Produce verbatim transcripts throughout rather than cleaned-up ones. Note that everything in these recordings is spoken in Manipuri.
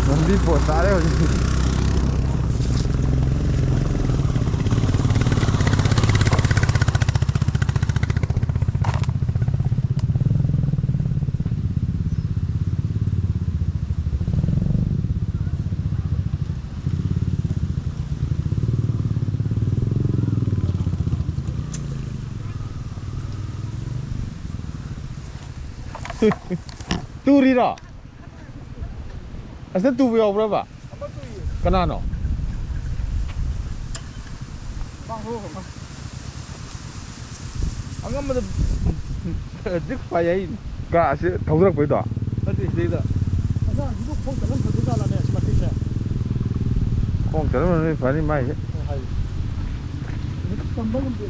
ꯂꯝꯕꯤ ꯄꯣꯠ ꯇꯥꯔꯦ ꯍꯧꯖꯤꯛ꯫ ꯇꯨꯔꯤꯔꯣ? ꯑꯁꯤꯗ ꯇꯨꯕ ꯌꯥꯎꯕ꯭ꯔꯕ? ꯑꯃ ꯇꯨꯏꯌꯦ꯫ ꯀꯅꯥꯅꯣ? ꯃꯥ ꯍꯣ ꯍꯣ ꯃꯥ꯫ ꯑꯉꯝꯕꯗ ꯗ꯭ꯔꯤꯛ ꯄꯥꯏ ꯍꯥꯏꯅꯤ꯫ ꯀꯥ ꯑꯁꯤ ꯊꯧꯗꯔꯛꯄꯩꯗꯣ? ꯅꯠꯇꯦ, ꯁꯤꯗꯩꯗ꯫ ꯑꯉꯥꯡꯁꯤꯕꯨ ꯈꯣꯡ ꯆꯠꯂꯝ ꯐꯗꯣꯏ ꯖꯥꯠꯂꯅꯦ, ꯑꯁꯤ ꯃꯇꯦꯛꯁꯦ? ꯈꯣꯡ ꯆꯠꯂꯝꯕꯅ ꯐꯅꯤ ꯃꯥꯏꯁꯦ꯫ ꯍꯣꯏ, ꯍꯥꯏ꯫ ꯇꯝꯕ ꯉꯝꯗꯦ꯫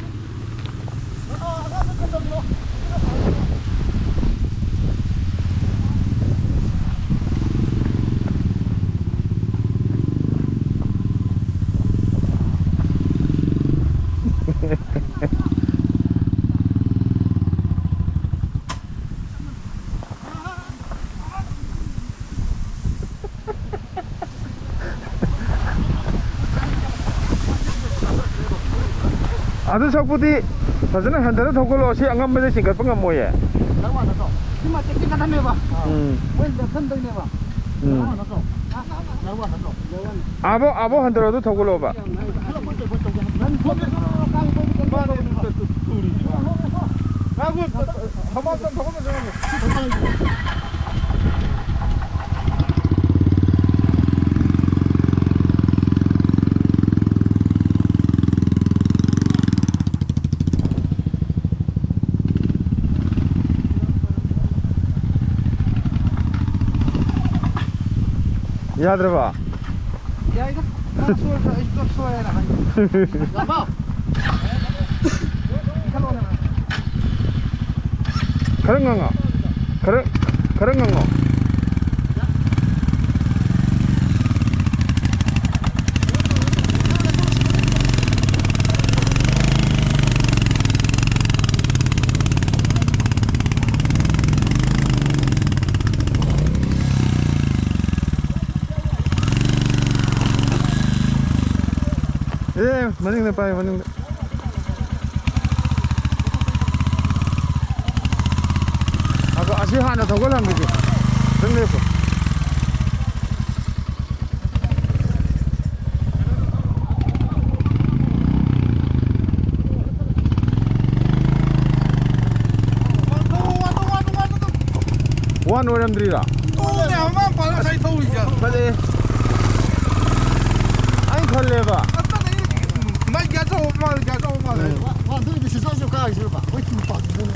ꯑꯗꯨ ꯁꯔꯨꯛꯄꯨꯗꯤ ꯐꯖꯅ ꯍꯟꯊꯅ ꯊꯧꯒꯠꯂꯛꯑꯣ, ꯁꯤ ꯑꯉꯝꯕꯗ ꯆꯤꯡꯈꯠꯄ ꯉꯝꯃꯣꯏꯌꯦ꯫ ꯅꯪ ꯋꯥ ꯅꯠꯇ꯭ꯔꯣ? ꯁꯤ ꯃꯇꯦꯛꯇꯤ ꯀꯟꯊꯅꯦꯕ꯫ ꯎꯝ꯫ ꯃꯣꯏ ꯂꯦꯞꯁꯟꯗꯣꯏꯅꯦꯕ꯫ ꯎꯝ꯫ ꯅꯪ ꯋꯥ ꯅꯠꯇ꯭ꯔꯣ? ꯅꯪ ꯋꯥ ꯅꯠꯇ꯭ꯔꯣ? ꯑꯥꯕꯣ, ꯑꯥꯕꯣ ꯍꯟꯊꯔꯣ, ꯑꯗꯨ ꯊꯧꯒꯠꯂꯣꯕ꯫ ꯅꯪ ꯀꯣꯏ ꯀꯣꯏ ꯀꯣꯏ ꯇꯧꯒꯦ꯫ ꯅꯪ ꯁꯣꯝꯗ ꯀꯥꯡ ꯀꯣꯏ ꯀꯣꯏ ꯃꯥꯅꯦ꯫ ꯇꯧꯒꯦ꯫ ꯉꯥꯏꯈꯣ, ꯊꯝꯕꯥꯜ ꯆꯪ ꯊꯧꯒꯠꯂꯁꯤ ꯉꯥꯏꯈꯣ꯫ ꯌꯥꯗ꯭ꯔꯕ? ꯌꯥꯏꯗ꯫ ꯃꯥ ꯁꯣꯏꯔꯁꯨ ꯑꯩ ꯁꯣꯏ-, ꯁꯣꯏꯔꯦꯅ ꯍꯥꯏ꯫ ꯌꯥꯕ? ꯏꯟꯈꯠꯂꯣꯅꯦ꯫ ꯈꯔ ꯉꯥꯡꯉꯣ꯫ ꯈꯔ, ꯈꯔ ꯉꯥꯡꯉꯣ꯫ ꯑꯦ, ꯃꯅꯤꯡꯗ ꯄꯥꯏꯌꯨ, ꯃꯅꯤꯡꯗ꯫ ꯑꯗꯣ ꯑꯁꯤ ꯍꯥꯟꯅ ꯊꯧꯒꯠꯍꯟꯈꯤꯁꯦ꯫ ꯑꯗꯨꯝ ꯂꯦꯞꯄꯣ꯫ ꯋꯥꯟ ꯑꯣꯏꯔꯝꯗ꯭ꯔꯤꯔꯥ? ꯇꯣꯛꯑꯣꯅꯦ, ꯑꯃ ꯄꯥꯜꯂ ꯉꯁꯥꯏ ꯊꯧꯔꯤꯁꯦ꯫ ꯈꯜꯂꯦ꯫ ꯑꯩ ꯈꯜꯂꯦꯕ꯫ ꯑꯝꯇꯗꯤ ꯃꯥꯏ ꯒ꯭ꯌꯥꯁ ꯇꯧꯕ ꯃꯥꯜꯂꯦ, ꯒ꯭ꯌꯥꯁ ꯇꯧꯕ ꯃꯥꯜꯂꯦ꯫ ꯎꯝ꯫ ꯋꯥ, ꯋꯥ, ꯑꯗꯨꯏꯗꯤ ꯁꯤꯁꯇꯔꯁꯨ ꯀꯥꯔꯤꯁꯤꯔꯕ? ꯑꯩꯈꯣꯏ ꯇꯨ ꯄꯥꯝꯃꯤꯗꯨꯅ꯫